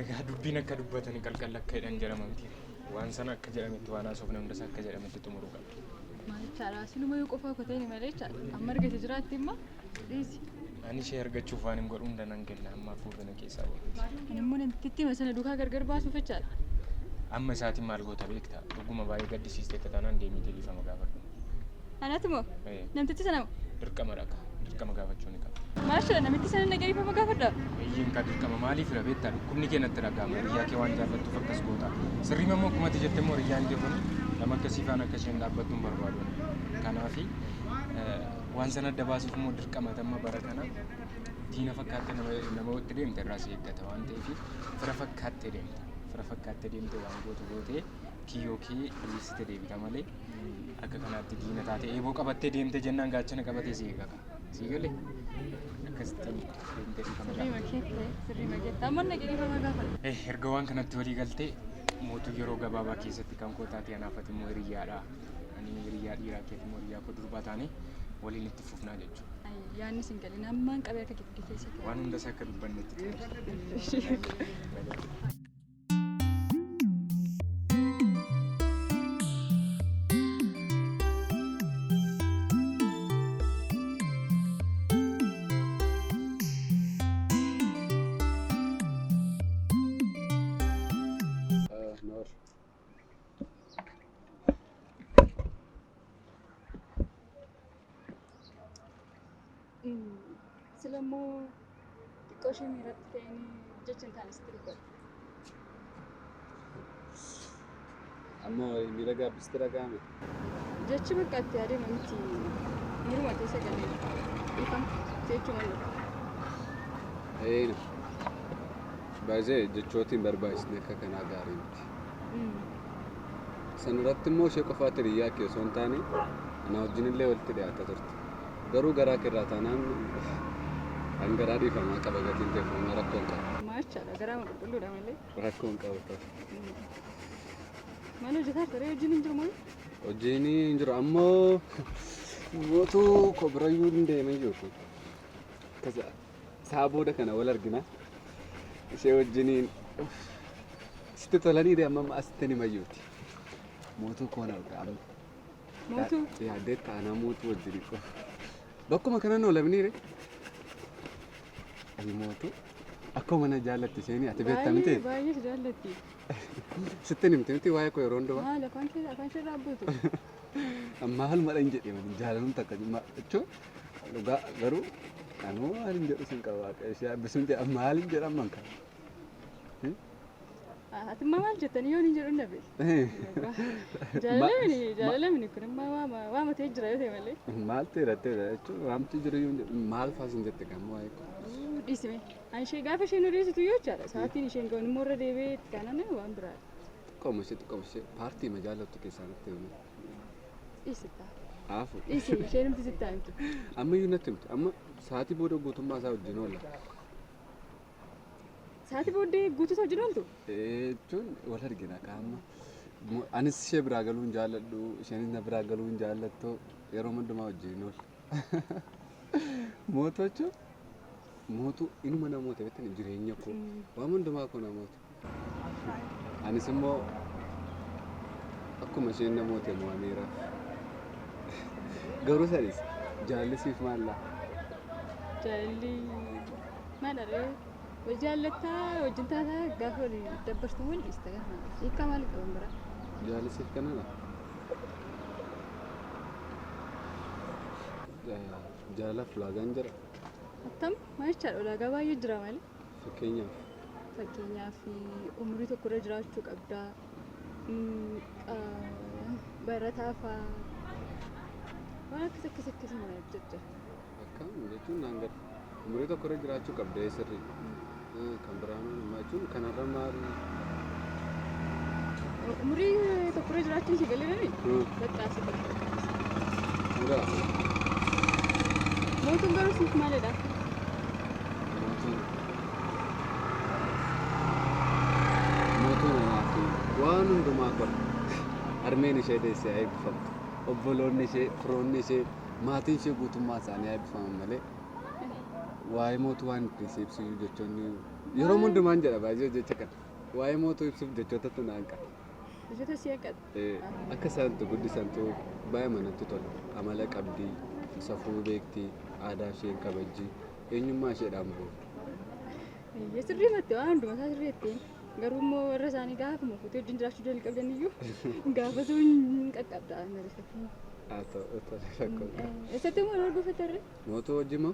Egaa dubbiin akka dubbatanii qalqalla akka jedhan jedhama miti. Waan sana akka jedhametti waan haasofne hundas akka jedhametti xumuruu qabna. Maal jechaadha? Sinuma yoo qofaa koo ta'e malee jechaadha. Amma argate jiraatti immoo dhiisi. Ani ishee argachuuf waan hin godhu hunda nan kenna amma hafuurri na keessaa bahutti. Ani immoo namtittii sana duukaa gargar baasuuf jechaadha. Amma isaatiin maal goota beektaa? Dhuguma baay'ee gaddisiisteetta taanaan deemii dhiifama gaafadhu. Anatu moo? Namtichi sana moo? Dirqama dhaqa. Dirqama gaafachuu ni qaba. Maashaa namitti sana na dhiifama gaafadha. Eeyyeen kaa dirqama maaliif fira beektaa? Dhukkubni kee natti dhaga'ama. Hiriyaa kee waan jaallattuuf akkas goota. Sirrii immoo akkuma ati jette immoo hiriyyaan kee kun nama akkasii faana akka isheen dhaabbattu hin barbaadu. Kanaafi waan sana adda baasuuf immoo dirqama amma bara kana diina fakkaattee nama nama itti deemte irraa si eeggata waan ta'eef fira fakkaattee deemta. Fira fakkaattee deemte waan gootu gootee kiyyoo kee diriirsite deebita malee akka kanaatti diina taate eeboo qabattee deemte jennaan gaachana qabatee si eega kaa. Sii galee akkasitti deemtee dhiifama Sirrii gaafadhu. makeette sirrii makeette amma na dhiifama gaafadha. Erga waan kanatti walii galtee mootuu yeroo gabaabaa keessatti kan koo taate anaaf ati immoo hiriyyaadha. Ani hiriyyaa dhiiraa keeti immoo hiriyyaa koo durbaa taane waliin itti fufnaa jechuudha. Yaadni sin galin ammaan qabee akka gidduu keessa ta'e. Waan hundas akka dubbannetti xumurra. Noor. Sila immoo xiqqoo ishee miiratti ta'anii jecha hin taane sitti dubbatu. Amma miira gaabbisti dhaga'ame. Jechi bakka itti yaadee miti miiruma keessa galee dhiifama jechuu malu. Eena. Baay'ee jechootiin barbaachisne akka kanaa gaarii miti. San irratti immoo ishee qofaatti hiriyyaa kee osoo hin taane ana wajjin illee walitti dhiyaata turte. Garuu garaa kee irraa taanaan an garaa dhiifamaa qaba gatiin ta'eef homaa rakkoo hin qabu. Maachaadha garaa qulqulluudha malee. Rakkoo hin qabu ta'u. Maal hojjetaa jirta? Hojiin hin jiru moo? Hojiin hin jiru ammoo mootuu koo birayyuu hin deemee jiru. Isaa booda kana wal argina. Ishee wajjiniin sitti tolanii dee amma asitti ni mayyuuti. Mootuu koon arga amma. Mootuu? Yaaddee taanaa mootuu wajjin qofa. Bakkuma kanan oolamniire. Ani mootuu akkuma na jaallatti isheen ati beekta miti. Baay'ee si jaallatti. Sitti himti miti waa'ee koo yeroo hundumaa. Maal afaan kee afaan ishee irraa abbuutu. Maal madhan jedhee waliin jaalalum takka jechuun dhugaa garuu anuu maal hin jedhu sin qaba waaqa ishee abbisuun jedha maal hin jedhan man kana. Ati immoo maal jettanii yoon hin jedhu dhabe. Jaalala mini jaalala mini kun immoo waama waama ta'e jira yoo ta'e malee. Maal ta'e ta'e jechuun waamti jiru iyyuu hin jedhu maal faas hin jette kan waa'ee koo. Dhiisime. Ani ishee gaafa isheen nu dhiisitu yoo jechaadha. Sa'aatiin isheen ga'uun immoo irra deebi'ee itti kaanaan waan biraadha. Xiqqooma ishee xiqqooma ishee paartii ma jaallattu keessaa natti himi. Dhiisita. Haafu. Dhiisi isheen himti sitti haa himtu. Amma iyyuu natti himti amma sa'aatii booda guutummaa isaa wajjin oolla. Sa'aatii booddee guutuu isaa wajjin ooltu? Jechuun wal argina qaama. Anis ishee biraa galuu hin jaalladhu, isheenis na biraa galuu hin jaallattu. Yeroo hundumaa wajjin oolla. Mootuu jechuun mootuu inuma namoota beektan jireenya koo waan hundumaa koo namoota. Anis immoo akkuma isheen namoota mo'ameera. Garuu sanis jaalli siif maallaa? Jaalalli maal dha? Wal jaallattaa wajjin taataa gaafa wal dabbartu wal dhiista gaafa hiikkaa maal qaban biraa? Jaalli siif kanadha? Jaalalaaf ulaagaan jira. Attam maal jechaadha ulaagaa baay'ee jira malee. Fakkeenyaaf. Fakkeenyaaf umurii tokkorra jiraachuu qabdaa. Barataa fa'aa waan akkas akkas akkasii mana jira. Akkam jechuun naan gala. Umurii tokkorra jiraachuu qabda sirrii. Kan biraan jechuun kanarra maal? Umurii tokkorra jiraachuun si galee nami? Bakka si Dhugaa. Mootuun garuu siif maalidha? Mootuun. Mootuun anaaf waan hundumaa godha. Harmeen ishee deessee haa eebbifamtu. Obboloonni ishee, firoonni ishee, maatiin ishee guutummaa isaanii haa eebbifaman malee. Waa'ee mootuu waan ittiin si ibsu jechoonni yeroo hundumaan jedha baay'ee jecha kana. Waa'ee mootuu ibsuuf jechoota tu naan qaba. Jechoota si hanqata. Akka isaantu guddisantu baay'ee manatti tola. Amala qabdi, safuu beekti, aadaa isheen kabajji, eenyummaa isheedhaan boonti. Eeyyee sirrii matte waan hundumaa isaa sirrii jetteen. Garuu immoo warra isaanii gaafuma fuutee wajjin jiraachuu jalqabdan iyyuu gaafa sun hin qaqqabda mariifatti. Haa ta'u tole rakkoo hin qabu. Eessatti immoo wal arguufatarre? Mootuu wajjin moo?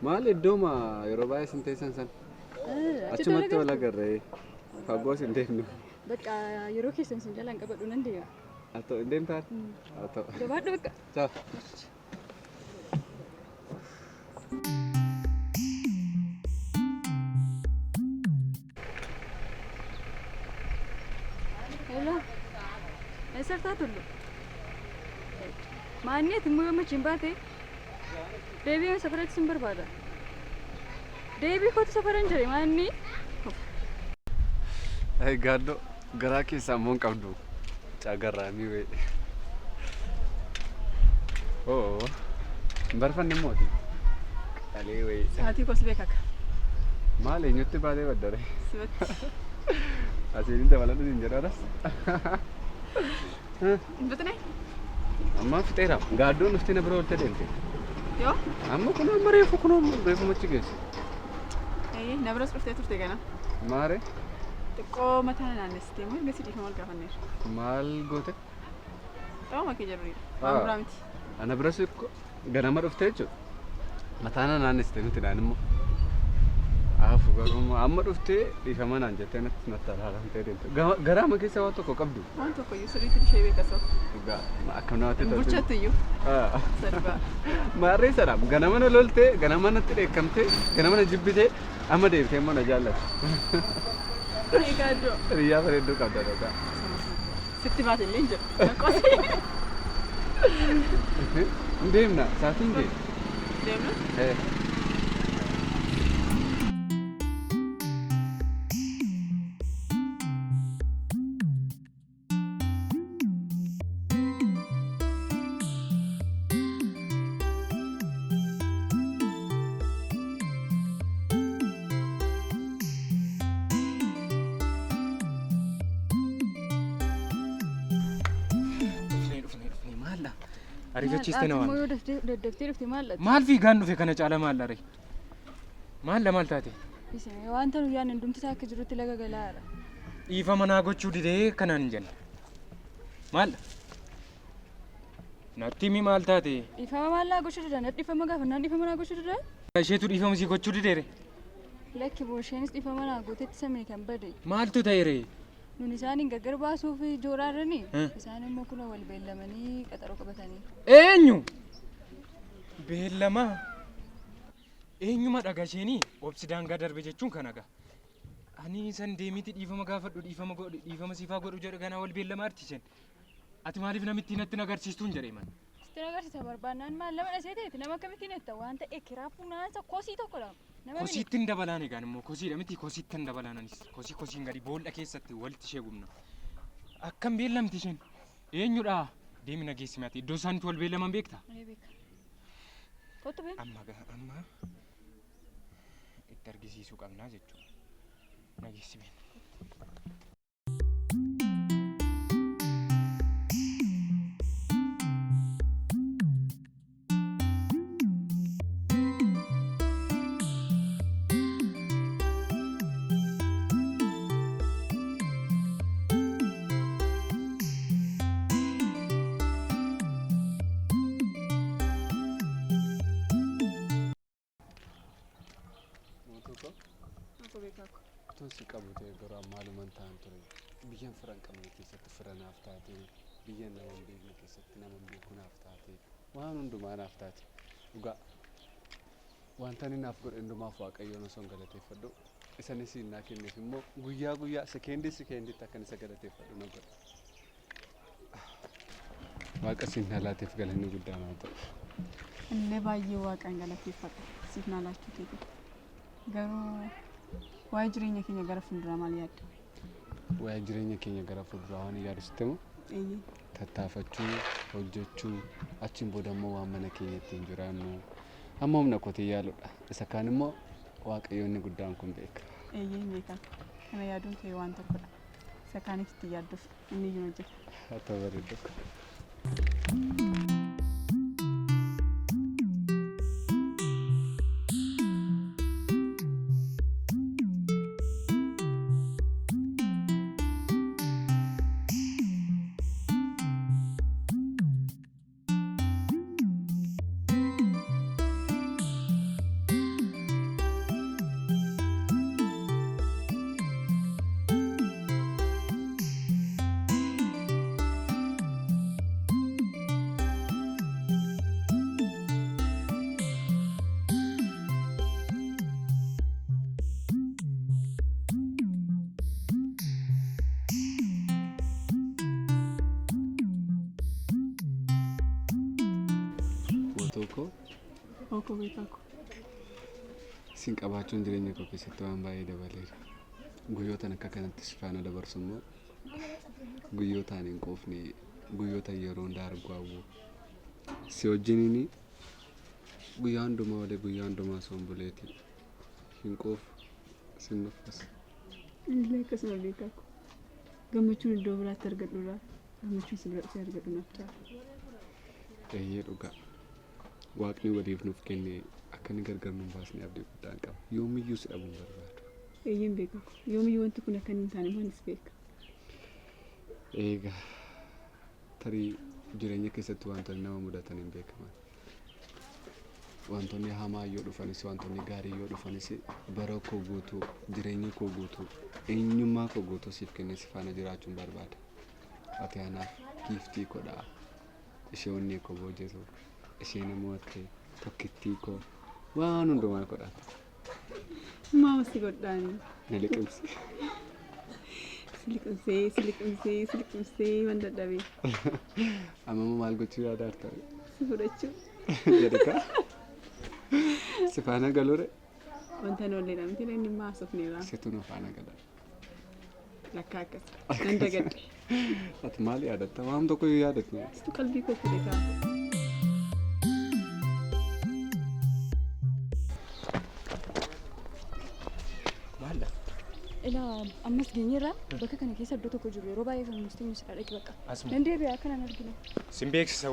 Maal iddooma yeroo baay'ee isin teessan sana? Achumatti wal agarree fagoos hin deemnu. Bakka yeroo keessan isin jalaan qabadhu nan deema. Haa ta'u hin deemtaa? Haa ta'u. Jabaadhu bakka. Ciao. Hello. Eessa jirtaa Tullu? Maanni ati immoo yoom achiin baate? Deebii safaratti sin barbaada. Deebii kootu safara hin jire maanni? Gaaddoo garaa keessaa immoo hin qabdu. Cagarraamii wayii. Oo hin barfanne immooti. Qalee wayii. Sa'aatii kos beekaka. Maal eenyutti baatee baddare? Sibatti. Asiin hin dabaladhu siin jedharas. Hin fixne? Amma fixeera. Gaaddoon dhuftee na bira oolte deemte. Yoo? Amma kun amma reefu kun reefu machi geesse. Ee, na biras dhuftee turte gana. Maare? Xiqqoo mataa na naannessitee immoo erga si dhiifama wal gaafanneerra. Maal goote? Xaa'uma kee jedhuriidha. Waan biraa miti. Ana biras ganama dhuftee jechuudha. Mataa na naannessite miti naan immoo. Aafu garuu amma dhuftee dhiifama naan jettee natti natti alaalamtee deemte. Garaama keessa waan tokko qabdu. Waan tokko iyyuu sirriitti ishee beeka soo. Dhugaa akkam namatti Hin toltu. bulchattu iyyuu. Isa dhugaa. Maarree sana ganama na loltee ganama natti dheekkamtee ganama na jibbitee amma deebitee immoo na jaallatte. Egaa iddoo. Hiriyaa bareedduu qabda dhugaa. Sitti baate illee hin jedhu. Qosi. Hin deemna sa'aatiin ga'e. Deemna? Eh. Dhufnee dhufnee dhufnee maalla? Ariifachiiste na Immoo waan. yoo daddaftee dhufte maal dhati? Maal fiigaan dhufe kana caala maal dha ree? Maalla maal taate? Isin wanta nu yaadne hundumti isaa akka jirutti laga galaadha. Dhiifama naa gochuu didee kanaan hin jenne. Maalla? Natti himi maal taate? Dhiifama maal naa gochuu dida? Natti dhiifama gaafa naan dhiifama naa gochuu dida? Isheetu dhiifama sii gochuu didee ree? Lakki boo isheenis dhiifama naa gootetti samii kan bade. Maaltu ta'e ree? Nun isaaniin gargar baasuuf jooraarrani isaan immoo kunoo wal beellamanii qaxaroo qabatanii. Eenyu? Beellama. Eenyuma dhaga isheenii obsi daangaa darbe jechuun kana gaa. Ani san deemiti dhiifama gaafadhu dhiifama godhu dhiifama siifaa godhu jedhu kana wal beellama arti isheen. Ati maaliif namittiin natti agarsiistuun jedhee man. Sitti agarsiisa barbaannaan maal nama dhasee ta'eeti nama akkamittiin etta waan ta'e kiraa funaansa kosii tokko lama. Nama mini. Kosiittin dabalaan egaan immoo kosiidha miti kosiittan dabalaan anis kosii kosiin gadi boolla keessatti walitti ishee gubna. Akkam beellamti isheen? Eenyudha? Deemi na geessi ati iddoo isaanitti wal beellaman beektaa? Ee beeka. Kottu bee. Amma gaa amma itti argisiisuu qabnaa jechuudha. Na geessi been. Mootuu koo Akkoo beekaa koo. utuun si qabu ta'e garuu maaluman ta'an ture. Biyyan fira hin qabne keessatti fira naaf taate, biyya nama hin beekne keessatti nama hin beeku naaf taate, waan hundumaa naaf taate. Dhugaa wanta inni naaf godhe hundumaaf Waaqayyoon osoo hin galateeffadhu isa inni siin naa kenneef immoo guyyaa guyyaa sekeendii sekeendiitti akkan isa galateeffadhu na godha. Waaqa siin naa laateef galanni guddaan haa ta'u. Illee baay'ee waaqaan galateeffadha siif naa laachuu keetiif. Garuu waa'ee jireenya keenya gara fuulduraa maal yaadda? Waa'ee jireenya keenya gara fuulduraa waan yaadu sitti himu Eeyyee. tattaafachuu, hojjechuu, achiin booda immoo waan mana keenya ittiin jiraannu, Hamma humna kootii yaaluudha. Isa kaan immoo Waaqayyoonni guddaan kun beeka. Eeyyee hin beekan. Kana yaaduun kee waan tokkodha. Isa kaaniif itti yaadduuf inni iyyuu hojjeta. Haa ta'u bareedduu. Gootoo koo. Hookoo beekaa koo. Sin qabaachuun jireenya koo keessatti waan baay'ee dabaleera. Guyyootaan akka kanatti si faana dabarsu immoo guyyootaan hin quufne, guyyoota yeroo hunda argu hawwu. Si wajjiniin guyyaa hundumaa olee guyyaa hundumaa osoo hin buleeti. Hin quufu, sin nuffas. Anillee akkasuma beekaa koo. Gammachuun iddoo biraatti argadhurraa gammachuun si bira dhufee argadhu naaf caala. Eeyyee dhugaa. Waaqni waliif nuuf kenne akka inni gargar nu hin baasne abdii guddaan qaba. Yoomiyyuu si dhabuu hin barbaadu. Eeyyeen beekaa koo. Yoomiyyuu wanti kun akka inni hin taane maanis beeka. Eegaa tarii jireenya keessatti wantoonni nama mudatan hin beekaman. Wantoonni hamaa yoo dhufanis wantoonni gaarii yoo dhufanis bara koo guutuu jireenya koo guutuu eenyummaa koo guutuu siif kennee si faana jiraachuun barbaada. Ati anaaf giiftii koodha. Ishee onnee koo boojitu, ishee na mo'atte, tokkittii koo waan hundumaa godhatte. Maama si godhaani. Na liqimsi. Si liqimsee, si liqimsee, si liqimsee man dadhabee. Amma immoo maal gochuu yaadaa jirta? Si fudhachuu. Jedhe kaa. Si faana galuure. Wanta nu olleedha miti inni immoo haasofneera. Situ nu faana gala. Lakkaa akkas. Nan dagadhe. Ati maal yaadatta? Waan tokko iyyuu yaadattu. Situ qalbii koo fudhe kaa. Maaldha? Ilaa ammas geenyeerra bakka kana keessa iddoo tokko jiru yeroo baay'ee kan nuti teenyu si dhaqi bakka. Asuma. Nan deebi'a akka nan argine. Sin beeksisa.